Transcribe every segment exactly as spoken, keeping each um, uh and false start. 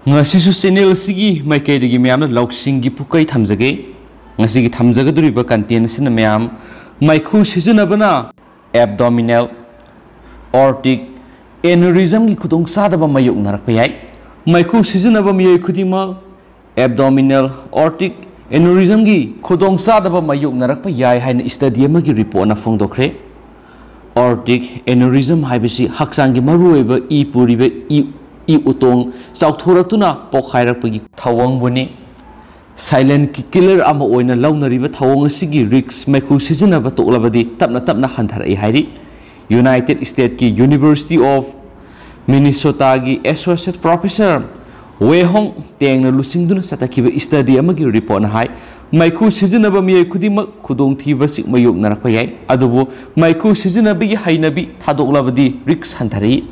ꯉꯁꯤꯁꯨ ꯆꯦꯅꯦꯜ ꯑꯁꯤꯒꯤ ꯃꯥꯏꯀꯩꯗꯒꯤ ꯃꯌꯥꯝꯅ ꯂꯧꯁꯤꯡꯒꯤ ꯄꯨꯀꯩ ꯊꯝꯖꯒꯦ꯫ ꯉꯁꯤꯒꯤ ꯊꯝꯖꯒꯗꯧꯔꯤꯕ ꯀꯟꯇꯦꯟ ꯑꯁꯤꯅ ꯃꯌꯥꯝ ꯃꯩꯈꯨ ꯁꯤꯖꯤꯟꯅꯕꯅ ꯑꯦꯕꯗꯣꯃꯤꯅꯦꯜ ꯑꯣꯔꯇꯤꯛ ꯑꯦꯅꯨꯔꯤꯖꯝꯒꯤ ꯈꯨꯗꯣꯡꯆꯥꯗꯕ ꯃꯥꯌꯣꯛꯅꯔꯛꯄ ꯌꯥꯏ꯫ ꯃꯩꯈꯨ ꯁꯤꯖꯤꯟꯅꯕ ꯃꯤꯑꯣꯏ ꯈꯨꯗꯤꯡꯃꯛ ꯑꯦꯕꯗꯣꯃꯤꯅꯦꯜ ꯑꯣꯔꯇꯤꯛ ꯑꯦꯅꯨꯔꯤꯖꯝꯒꯤ ꯈꯨꯗꯣꯡꯆꯥꯗꯕ ꯃꯥꯌꯣꯛꯅꯔꯛꯄ ꯌꯥꯏ ꯍꯥꯏꯅ ꯁ꯭ꯇꯗꯤ ꯑꯃꯒꯤ ꯔꯤꯄꯣꯔꯠꯅ ꯐꯣꯡꯗꯣꯛꯈ꯭ꯔꯦ꯫ ꯑꯣꯔꯇꯤꯛ ꯑꯦꯅꯨꯔꯤꯖꯝ ꯍꯥꯏꯕꯁꯤ ꯍꯛꯆꯥꯡꯒꯤ ꯃꯔꯨꯑꯣꯏꯕ ꯏ ꯄꯨꯔꯤꯕ ꯏ, ꯏ ꯎꯇꯣꯡ ꯆꯥꯎꯊꯣꯔꯛꯇꯨꯅ ꯄꯣꯈꯥꯏꯔꯛꯄꯒꯤ ꯊꯧꯑꯣꯡꯕꯨꯅꯤ꯫ ꯁꯥꯏꯂꯦꯟ ꯀꯤꯂꯔ ꯑꯃ ꯑꯣꯏꯅ ꯂꯧꯅꯔꯤꯕ ꯊꯧꯑꯣꯡ ꯑꯁꯤꯒꯤ ꯔꯤꯛꯁ ꯃꯩꯈꯨ ꯁꯤꯖꯤꯟꯅꯕ ꯇꯣꯛꯂꯕꯗꯤ ꯇꯞꯅ ꯇꯞꯅ ꯍꯟꯊꯔꯛꯏ ꯍꯥꯏꯔꯤ꯫ ꯌꯨꯅꯥꯏꯇꯦꯗ ꯁ꯭ꯇꯦꯠꯀꯤ ꯌꯨꯅꯤꯚꯔꯁꯤꯇꯤ ꯑꯣꯐ ꯃꯤꯅꯤꯁꯣꯇꯥꯒꯤ ꯑꯦꯁꯣꯁꯤꯌꯦꯠ ꯄ꯭ꯔꯣꯐꯦꯁꯔ ꯋꯦ ꯍꯣꯡ ꯇꯦꯡꯅ ꯂꯨꯆꯤꯡꯗꯨꯅ ꯆꯠꯊꯈꯤꯕ ꯁ꯭ꯇꯗꯤ ꯑꯃꯒꯤ ꯔꯤꯄꯣꯔꯠꯅ ꯍꯥꯏ, ꯃꯩꯈꯨ ꯁꯤꯖꯤꯟꯅꯕ ꯃꯤꯑꯣꯏ ꯈꯨꯗꯤꯡꯃꯛ ꯈꯨꯗꯣꯡꯊꯤꯕꯁꯤꯡ ꯃꯥꯌꯣꯛꯅꯔꯛꯄ ꯌꯥꯏ, ꯑꯗꯨꯕꯨ ꯃꯩꯈꯨ ꯁꯤꯖꯤꯟꯅꯕꯒꯤ ꯍꯩꯅꯕꯤ ꯊꯥꯗꯣꯛꯂꯕꯗꯤ ꯔꯤꯛꯁ ꯍꯟꯊꯔꯛꯏ꯫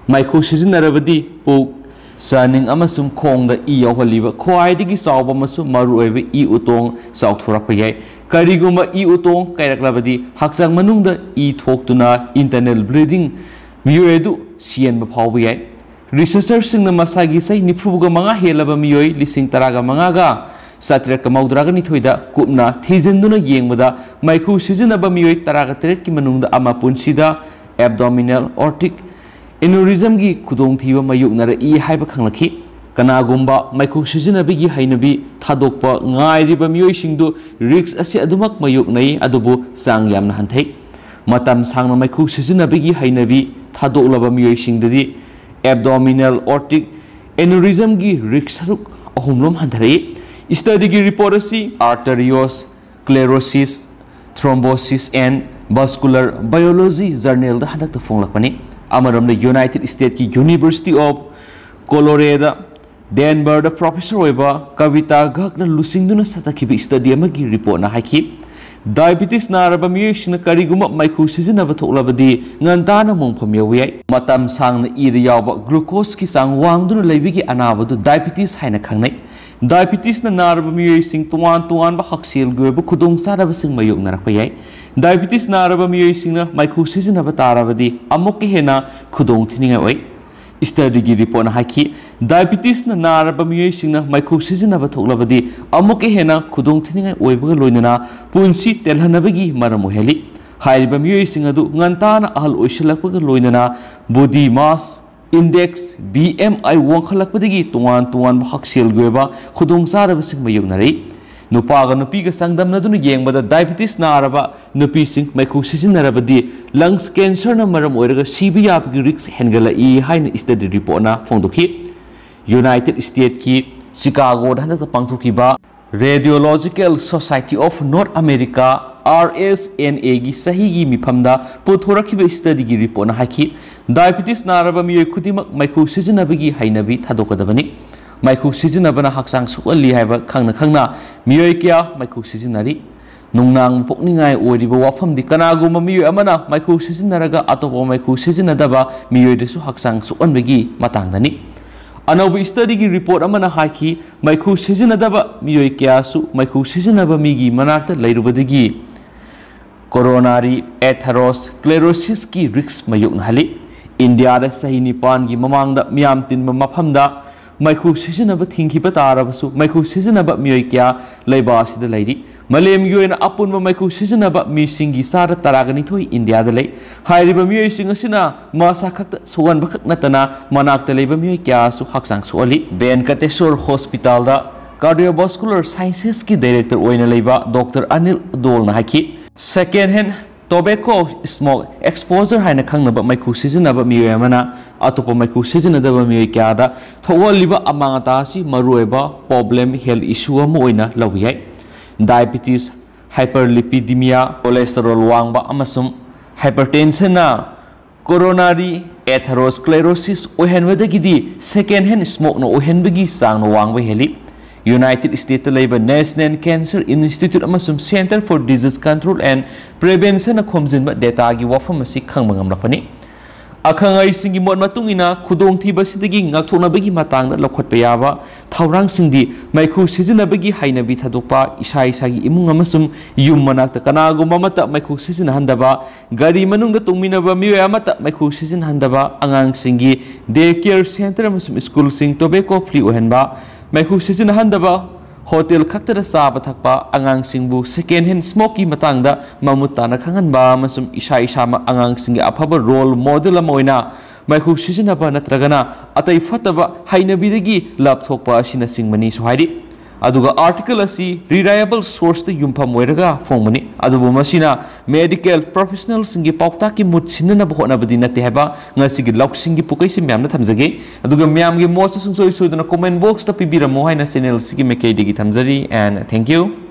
ꯃꯩꯈꯨ ꯁꯤꯖꯤꯟꯅꯔꯕꯗꯤ ꯄꯨꯛ, ꯆꯥꯅꯤꯡ ꯑꯃꯁꯨꯡ ꯈꯣꯡꯗ ꯏ ꯌꯥꯎꯍꯜꯂꯤꯕ ꯈ꯭ꯋꯥꯏꯗꯒꯤ ꯆꯥꯎꯕ ꯑꯃꯁꯨꯡ ꯃꯔꯨꯑꯣꯏꯕ ꯏ ꯎꯇꯣꯡ ꯆꯥꯎꯊꯣꯔꯛꯄ ꯌꯥꯏ꯫ ꯀꯔꯤꯒꯨꯝꯕ ꯏ ꯎꯇꯣꯡ ꯀꯥꯏꯔꯛꯂꯕꯗꯤ ꯍꯛꯆꯥꯡ ꯃꯅꯨꯡꯗ ꯏ ꯊꯣꯛꯇꯨꯅ internal bleeding, ꯃꯤꯑꯣꯏ ꯑꯗꯨ ꯁꯤꯍꯟꯕ ꯐꯥꯎꯕ ꯌꯥꯏ꯫ ꯔꯤꯁꯔꯆꯔꯁꯤꯡꯅ ꯃꯁꯥꯒꯤ ꯆꯍꯤ ꯅꯤꯐꯨꯒ ꯃꯉꯥ ꯍꯦꯜꯂꯕ ꯃꯤꯑꯣꯏ ꯂꯤꯁꯤꯡ ꯇꯔꯥꯒ ꯃꯉꯥꯒ ꯆꯥꯇ꯭ꯔꯦꯠꯀ ꯃꯧꯗ꯭ꯔꯥꯒ ꯅꯤꯊꯣꯏꯗ ꯀꯨꯞꯅ ꯊꯤꯖꯤꯟꯗꯨꯅ ꯌꯦꯡꯕꯗ, ꯃꯩꯈꯨ ꯁꯤꯖꯤꯟꯅꯕ ꯃꯤꯑꯣꯏ ꯇꯔꯥꯒ ꯇꯔꯦꯠꯀꯤ ꯃꯅꯨꯡꯗ ꯑꯃ ꯄꯨꯟꯁꯤꯗ ꯑꯦꯕꯗꯣꯃꯤꯅꯦꯜ ꯑꯣꯔꯇꯤꯛ ꯑꯦꯅꯨꯔꯤꯖꯝꯒꯤ ꯈꯨꯗꯣꯡꯊꯤꯕ ꯃꯥꯌꯣꯛꯅꯔꯛꯏ ꯍꯥꯏꯕ ꯈꯪꯂꯛꯈꯤ꯫ ꯀꯅꯥꯒꯨꯝꯕ ꯃꯩꯈꯨ ꯁꯤꯖꯤꯟꯅꯕꯒꯤ ꯍꯩꯅꯕꯤ ꯊꯥꯗꯣꯛꯄ ꯉꯥꯏꯔꯤꯕ ꯃꯤꯑꯣꯏꯁꯤꯡꯗꯨ ꯔꯤꯛꯁ ꯑꯁꯤ ꯑꯗꯨꯃꯛ ꯃꯥꯌꯣꯛꯅꯩ, ꯑꯗꯨꯕꯨ ꯆꯥꯡ ꯌꯥꯝꯅ ꯍꯟꯊꯩ꯫ ꯃꯇꯝ ꯁꯥꯡꯅ ꯃꯩꯈꯨ ꯁꯤꯖꯤꯟꯅꯕꯒꯤ ꯍꯩꯅꯕꯤ ꯊꯥꯗꯣꯛꯂꯕ ꯃꯤꯑꯣꯏꯁꯤꯡꯗꯗꯤ ꯑꯦꯕꯗꯣꯃꯤꯅꯦꯜ ꯑꯣꯔꯇꯤꯛ ꯑꯦꯅꯨꯔꯤꯖꯝꯒꯤ ꯔꯤꯛꯁ ꯁꯔꯨꯛ ꯑꯍꯨꯝꯂꯣꯝ ꯍꯟꯊꯔꯛꯏ꯫ ꯁ꯭ꯇꯗꯤꯒꯤ ꯔꯤꯄꯣꯔꯠ ꯑꯁꯤ ꯑꯥꯔꯇꯔꯤꯑꯣꯁ ꯀ꯭ꯂꯦꯔꯣꯁꯤꯁ, Thrombosis and Vascular Biology ꯖꯔꯅꯦꯜꯗ ꯍꯟꯗꯛꯇ ꯐꯣꯡꯂꯛꯄꯅꯤ꯫ ꯑꯃꯔꯣꯝꯗ ꯌꯨꯅꯥꯏꯇꯦꯗ ꯁ꯭ꯇꯦꯠꯀꯤ ꯌꯨꯅꯤꯚꯔꯁꯤꯇꯤ ꯑꯣꯐ ꯀꯣꯂꯣꯔꯦꯗ ꯗꯦꯟꯕꯔꯗ ꯄ꯭ꯔꯣꯐꯦꯁꯔ ꯑꯣꯏꯕ ꯀꯕꯤꯇꯥ ꯒꯛꯅ ꯂꯨꯆꯤꯡꯗꯨꯅ ꯆꯠꯊꯈꯤꯕ ꯁ꯭ꯇꯗꯤ ꯑꯃꯒꯤ ꯔꯤꯄꯣꯔꯠꯅ ꯍꯥꯏꯈꯤ, ꯗꯥꯏꯕꯤꯇꯤꯁ ꯅꯥꯔꯕ ꯃꯤꯑꯣꯏꯁꯤꯡꯅ ꯀꯔꯤꯒꯨꯝꯕ ꯃꯩꯈꯨ ꯁꯤꯖꯤꯟꯅꯕ ꯊꯣꯛꯂꯕꯗꯤ ꯉꯟꯇꯥꯅ ꯃꯣꯡꯐꯝ ꯌꯧꯕ ꯌꯥꯏ꯫ ꯃꯇꯝ ꯁꯥꯡꯅ ꯏꯗ ꯌꯥꯎꯕ ꯒ꯭ꯂꯨꯀꯣꯁꯀꯤ ꯆꯥꯡ ꯋꯥꯡꯗꯨꯅ ꯂꯩꯕꯒꯤ ꯑꯅꯥꯕꯗꯨ ꯗꯥꯏꯕꯤꯇꯤꯁ ꯍꯥꯏꯅ ꯈꯪꯅꯩ꯫ ꯗꯥꯏꯕꯤꯇꯤꯁꯅ ꯅꯥꯔꯕ ꯃꯤꯑꯣꯏꯁꯤꯡ ꯇꯣꯉꯥꯟ ꯇꯣꯉꯥꯟꯕ ꯍꯛꯁꯦꯜꯒꯤ ꯑꯣꯏꯕ ꯈꯨꯗꯣꯡꯆꯥꯗꯕꯁꯤꯡ ꯃꯥꯌꯣꯛꯅꯔꯛꯄ ꯌꯥꯏ꯫ ꯗꯥꯏꯕꯤꯇꯤꯁ ꯅꯥꯔꯕ ꯃꯤꯑꯣꯏꯁꯤꯡꯅ ꯃꯩꯈꯨ ꯁꯤꯖꯤꯟꯅꯕ ꯇꯥꯔꯕꯗꯤ ꯑꯃꯨꯛꯀ ꯍꯦꯟꯅ ꯈꯨꯗꯣꯡꯊꯤꯅꯤꯡꯉꯥꯏ ꯑꯣꯏ꯫ ꯁ꯭ꯇꯗꯤꯒꯤ ꯔꯤꯄꯣꯔꯠꯅ ꯍꯥꯏꯈꯤ, ꯗꯥꯏꯕꯤꯇꯤꯁꯅ ꯅꯥꯔꯕ ꯃꯤꯑꯣꯏꯁꯤꯡꯅ ꯃꯩꯈꯨ ꯁꯤꯖꯤꯟꯅꯕ ꯊꯣꯛꯂꯕꯗꯤ ꯑꯃꯨꯛꯀ ꯍꯦꯟꯅ ꯈꯨꯗꯣꯡꯊꯤꯅꯤꯡꯉꯥꯏ ꯑꯣꯏꯕꯒ ꯂꯣꯏꯅꯅ ꯄꯨꯟꯁꯤ ꯇꯦꯜꯍꯟꯅꯕꯒꯤ ꯃꯔꯝ ꯑꯣꯏꯍꯜꯂꯤ꯫ ꯍꯥꯏꯔꯤꯕ ꯃꯤꯑꯣꯏꯁꯤꯡ ꯑꯗꯨ ꯉꯟꯇꯥꯅ ꯑꯍꯜ ꯑꯣꯏꯁꯤꯜꯂꯛꯄꯒ ꯂꯣꯏꯅꯅ ꯕꯣꯗꯤ ꯃꯥꯁ ꯏꯟꯗꯦꯛꯁ, ꯕꯤ ꯑꯦꯝ ꯑꯥꯏ, ꯋꯥꯡꯈꯠꯂꯛꯄꯗꯒꯤ ꯇꯣꯉꯥꯟ ꯇꯣꯉꯥꯟꯕ ꯍꯛꯁꯦꯜꯒꯤ ꯑꯣꯏꯕ ꯈꯨꯗꯣꯡꯆꯥꯗꯕꯁꯤꯡ ꯃꯥꯌꯣꯛꯅꯔꯛꯏ꯫ ꯅꯨꯄꯥꯒ ꯅꯨꯄꯤꯒ ꯆꯥꯡꯗꯝꯅꯗꯨꯅ ꯌꯦꯡꯕꯗ ꯗꯥꯏꯕꯤꯇꯤꯁ ꯅꯥꯔꯕ ꯅꯨꯄꯤꯁꯤꯡ ꯃꯩꯈꯨ ꯁꯤꯖꯤꯟꯅꯔꯕꯗꯤ ꯂꯪꯁ ꯀꯦꯟꯁꯔꯅ ꯃꯔꯝ ꯑꯣꯏꯔꯒ ꯁꯤꯕ ꯌꯥꯕꯒꯤ ꯔꯤꯁꯛ ꯍꯦꯟꯒꯠꯂꯛꯏ ꯍꯥꯏꯅ ꯁ꯭ꯇꯗꯤ ꯔꯤꯄꯣꯔꯠꯅ ꯐꯣꯡꯗꯣꯛꯈꯤ꯫ ꯌꯨꯅꯥꯏꯇꯦꯗ ꯁ꯭ꯇꯦꯠꯀꯤ ꯆꯤꯀꯥꯒꯣꯗ ꯍꯟꯗꯛꯇ ꯄꯥꯡꯊꯣꯛꯈꯤꯕ Radiological Society of North America, R S N ꯑꯦꯒꯤ ꯆꯍꯤꯒꯤ ꯃꯤꯐꯝꯗ ꯄꯨꯊꯣꯔꯛꯈꯤꯕ ꯁ꯭ꯇꯗꯤꯒꯤ ꯔꯤꯄꯣꯔꯠꯅ ꯍꯥꯏꯈꯤ, ꯗꯥꯏꯕꯤꯇꯤꯁ ꯅꯥꯔꯕ ꯃꯤꯑꯣꯏ ꯈꯨꯗꯤꯡꯃꯛ ꯃꯩꯈꯨ ꯁꯤꯖꯤꯟꯅꯕꯒꯤ ꯍꯩꯅꯕꯤ ꯊꯥꯗꯣꯛꯀꯗꯕꯅꯤ꯫ ꯃꯩꯈꯨ ꯁꯤꯖꯤꯟꯅꯕꯅ ꯍꯛꯆꯥꯡ ꯁꯣꯛꯍꯜꯂꯤ ꯍꯥꯏꯕ ꯈꯪꯅ ꯈꯪꯅ ꯃꯤꯑꯣꯏ ꯀꯌꯥ ꯃꯩꯈꯨ ꯁꯤꯖꯤꯟꯅꯔꯤ꯫ ꯅꯨꯡꯅꯥꯡꯕ ꯄꯣꯛꯅꯤꯡꯉꯥꯏ ꯑꯣꯏꯔꯤꯕ ꯋꯥꯐꯝꯗꯤ ꯀꯅꯥꯒꯨꯝꯕ ꯃꯤꯑꯣꯏ ꯑꯃꯅ ꯃꯩꯈꯨ ꯁꯤꯖꯤꯟꯅꯔꯒ ꯑꯇꯣꯞꯄ ꯃꯩꯈꯨ ꯁꯤꯖꯤꯟꯅꯗꯕ ꯃꯤꯑꯣꯏꯗꯁꯨ ꯍꯛꯆꯥꯡ ꯁꯣꯛꯍꯟꯕꯒꯤ ꯃꯇꯥꯡꯗꯅꯤ꯫ ꯑꯅꯧꯕ ꯁ꯭ꯇꯗꯤꯒꯤ ꯔꯤꯄꯣꯔꯠ ꯑꯃꯅ ꯍꯥꯏꯈꯤ, ꯃꯩꯈꯨ ꯁꯤꯖꯤꯟꯅꯗꯕ ꯃꯤꯑꯣꯏ ꯀꯌꯥꯁꯨ ꯃꯩꯈꯨ ꯁꯤꯖꯤꯟꯅꯕ ꯃꯤꯒꯤ ꯃꯅꯥꯛꯇ ꯂꯩꯔꯨꯕꯗꯒꯤ ꯀꯣꯔꯣꯅꯥꯔꯤ ꯑꯦꯊꯦꯔꯣꯁꯀ꯭ꯂꯦꯔꯣꯁꯤꯁꯀꯤ ꯔꯤꯁꯛ ꯃꯥꯌꯣꯛꯅꯍꯜꯂꯤ꯫ ꯏꯟꯗꯤꯌꯥꯗ ꯆꯍꯤ ꯅꯤꯄꯥꯟꯒꯤ ꯃꯃꯥꯡꯗ ꯃꯤꯌꯥꯝ ꯇꯤꯟꯕ ꯃꯐꯝꯗ ꯃꯩꯈꯨ ꯁꯤꯖꯤꯟꯅꯕ ꯊꯤꯡꯈꯤꯕ ꯇꯥꯔꯕꯁꯨ, ꯃꯩꯈꯨ ꯁꯤꯖꯤꯟꯅꯕ ꯃꯤꯑꯣꯏ ꯀꯌꯥ ꯂꯩꯕꯥꯛ ꯑꯁꯤꯗ ꯂꯩꯔꯤ꯫ ꯃꯥꯂꯦꯝꯒꯤ ꯑꯣꯏꯅ ꯑꯄꯨꯟꯕ ꯃꯩꯈꯨ ꯁꯤꯖꯤꯟꯅꯕ ꯃꯤꯁꯤꯡꯒꯤ ꯆꯥꯗ ꯇꯔꯥꯒ ꯅꯤꯊꯣꯏ ꯏꯟꯗꯤꯌꯥꯗ ꯂꯩ꯫ ꯍꯥꯏꯔꯤꯕ ꯃꯤꯑꯣꯏꯁꯤꯡ ꯑꯁꯤꯅ ꯃꯁꯥ ꯈꯛꯇ ꯁꯣꯛꯍꯟꯕ ꯈꯛ ꯅꯠꯇꯅ ꯃꯅꯥꯛꯇ ꯂꯩꯕ ꯃꯤꯑꯣꯏ ꯀꯌꯥꯁꯨ ꯍꯛꯆꯥꯡ ꯁꯣꯛꯍꯜꯂꯤ꯫ ꯚꯦꯟꯀꯇꯦꯁꯣꯔ ꯍꯣꯁꯄꯤꯇꯥꯜꯗ ꯀꯥꯔꯗꯤꯑꯣꯚꯥꯁꯀꯨꯂꯔ ꯁꯥꯏꯟꯁꯦꯁꯀꯤ ꯗꯥꯏꯔꯦꯛꯇꯔ ꯑꯣꯏꯅ ꯂꯩꯕ ꯗꯣꯛꯇꯔ ꯑꯅꯤꯜ ꯗꯣꯜꯅ ꯍꯥꯏꯈꯤ, ꯁꯦꯀꯦꯟ ꯍꯦꯟ ꯇꯣꯕꯦꯀꯣ ꯁ꯭ꯃꯣꯛ ꯑꯦꯛꯁꯄꯣꯖꯔ ꯍꯥꯏꯅ ꯈꯪꯅꯕ ꯃꯩꯈꯨ ꯁꯤꯖꯤꯟꯅꯕ ꯃꯤꯑꯣꯏ ꯑꯃꯅ ꯑꯇꯣꯞꯄ ꯃꯩꯈꯨ ꯁꯤꯖꯤꯟꯅꯗꯕ ꯃꯤꯑꯣꯏ ꯀꯌꯥꯗ ꯊꯣꯛꯍꯜꯂꯤꯕ ꯑꯃꯥꯡ ꯑꯇꯥ ꯑꯁꯤ ꯃꯔꯨꯑꯣꯏꯕ ꯄ꯭ꯔꯣꯕ꯭ꯂꯦꯝ, ꯍꯦꯜꯊ ꯏꯁꯨ ꯑꯃ ꯑꯣꯏꯅ ꯂꯧꯕ ꯌꯥꯏ꯫ ꯗꯥꯏꯕꯤꯇꯤꯁ, ꯍꯥꯏꯄꯔꯂꯤꯄꯤꯗꯤꯃꯤꯌꯥ, ꯀꯣꯂꯦꯁꯇꯦꯔꯣꯜ ꯋꯥꯡꯕ ꯑꯃꯁꯨꯡ ꯍꯥꯏꯄꯔꯇꯦꯟꯁꯟꯅ ꯀꯣꯔꯣꯅꯥꯔꯤ ꯑꯦꯊꯦꯔꯣꯁꯀ꯭ꯂꯦꯔꯣꯁꯤꯁ ꯑꯣꯏꯍꯟꯕꯗꯒꯤꯗꯤ ꯁꯦꯀꯦꯟ ꯍꯦꯟ ꯁ꯭ꯃꯣꯛꯅ ꯑꯣꯏꯍꯟꯕꯒꯤ ꯆꯥꯡꯅ ꯋꯥꯡꯕ ꯍꯦꯜꯂꯤ꯫ ꯌꯨꯅꯥꯏꯇꯦꯗ ꯁ꯭ꯇꯦꯠꯇ ꯂꯩꯕ National Cancer Institute ꯑꯃꯁꯨꯡ Centre for Disease Control and Preventionꯅ ꯈꯣꯝꯖꯤꯟꯕ ꯗꯦꯇꯥꯒꯤ ꯋꯥꯐꯝ ꯑꯁꯤ ꯈꯪꯕ ꯉꯝꯂꯛꯄꯅꯤ꯫ ꯑꯈꯪ ꯑꯍꯩꯁꯤꯡꯒꯤ ꯃꯣꯠ ꯃꯇꯨꯡ ꯏꯟꯅ, ꯈꯨꯗꯣꯡꯊꯤꯕꯁꯤꯗꯒꯤ ꯉꯥꯛꯊꯣꯛꯅꯕꯒꯤ ꯃꯇꯥꯡꯗ ꯂꯧꯈꯠꯄ ꯌꯥꯕ ꯊꯧꯔꯥꯡꯁꯤꯡꯗꯤ ꯃꯩꯈꯨ ꯁꯤꯖꯤꯟꯅꯕꯒꯤ ꯍꯩꯅꯕꯤ ꯊꯥꯗꯣꯛꯄ, ꯏꯁꯥ ꯏꯁꯥꯒꯤ ꯏꯃꯨꯡ ꯑꯃꯁꯨꯡ ꯌꯨꯝ ꯃꯅꯥꯛꯇ ꯀꯅꯥꯒꯨꯝꯕ ꯑꯃꯠꯇ ꯃꯩꯈꯨ ꯁꯤꯖꯤꯟꯅꯍꯟꯗꯕ, ꯒꯥꯔꯤ ꯃꯅꯨꯡꯗ ꯇꯣꯡꯃꯤꯟꯅꯕ ꯃꯤꯑꯣꯏ ꯑꯃꯠꯇ ꯃꯩꯈꯨ ꯁꯤꯖꯤꯟꯅꯍꯟꯗꯕ, ꯑꯉꯥꯡꯁꯤꯡꯒꯤ day care center ꯑꯃꯁꯨꯡ ꯁ꯭ꯀꯨꯜꯁꯤꯡ tobacco free ꯑꯣꯏꯍꯟꯕ, ꯃꯩꯈꯨ ꯁꯤꯖꯤꯟꯅꯍꯟꯗꯕ, ꯍꯣꯇꯦꯜ ꯈꯛꯇꯗ ꯆꯥꯕ ꯊꯛꯄ, ꯑꯉꯥꯡꯁꯤꯡꯕꯨ second hand smokeꯀꯤ ꯃꯇꯥꯡꯗ ꯃꯃꯨꯠ ꯇꯥꯅ ꯈꯪꯍꯟꯕ ꯑꯃꯁꯨꯡ ꯏꯁꯥ ꯏꯁꯥꯃꯛ ꯑꯉꯥꯡꯁꯤꯡꯒꯤ ꯑꯐꯕ role model ꯑꯃ ꯑꯣꯏꯅ ꯃꯩꯈꯨ ꯁꯤꯖꯤꯟꯅꯕ ꯅꯠꯇ꯭ꯔꯒꯅ ꯑꯇꯩ ꯐꯠꯇꯕ ꯍꯩꯅꯕꯤꯗꯒꯤ ꯂꯥꯞꯊꯣꯛꯄ ꯑꯁꯤꯅꯆꯤꯡꯕꯅꯤꯁꯨ ꯍꯥꯏꯔꯤ꯫ ꯑꯗꯨꯒ article ꯑꯁꯤ reliable sourceꯇ ꯌꯨꯝꯐꯝ ꯑꯣꯏꯔꯒ ꯐꯣꯡꯕꯅꯤ, ꯑꯗꯨꯕꯨ ꯃꯁꯤꯅ medical professionalꯁꯤꯡꯒꯤ ꯄꯥꯎꯇꯥꯛꯀꯤ ꯃꯍꯨꯠ ꯁꯤꯟꯅꯅꯕ ꯍꯣꯠꯅꯕꯗꯤ ꯅꯠꯇꯦ ꯍꯥꯏꯕ ꯉꯁꯤꯒꯤ ꯂꯧꯁꯤꯡꯒꯤ ꯄꯨꯀꯩꯁꯤ ꯃꯌꯥꯝꯅ ꯊꯝꯖꯒꯦ꯫ ꯑꯗꯨꯒ ꯃꯌꯥꯝꯒꯤ ꯃꯣꯠꯁꯨ ꯁꯨꯡꯁꯣꯏ ꯁꯣꯏꯗꯅ comment boxꯇ ꯄꯤꯕꯤꯔꯝꯃꯨ ꯍꯥꯏꯅ channelꯁꯤꯒꯤ ꯃꯥꯏꯀꯩꯗꯒꯤ ꯊꯝꯖꯔꯤ, and thank you꯫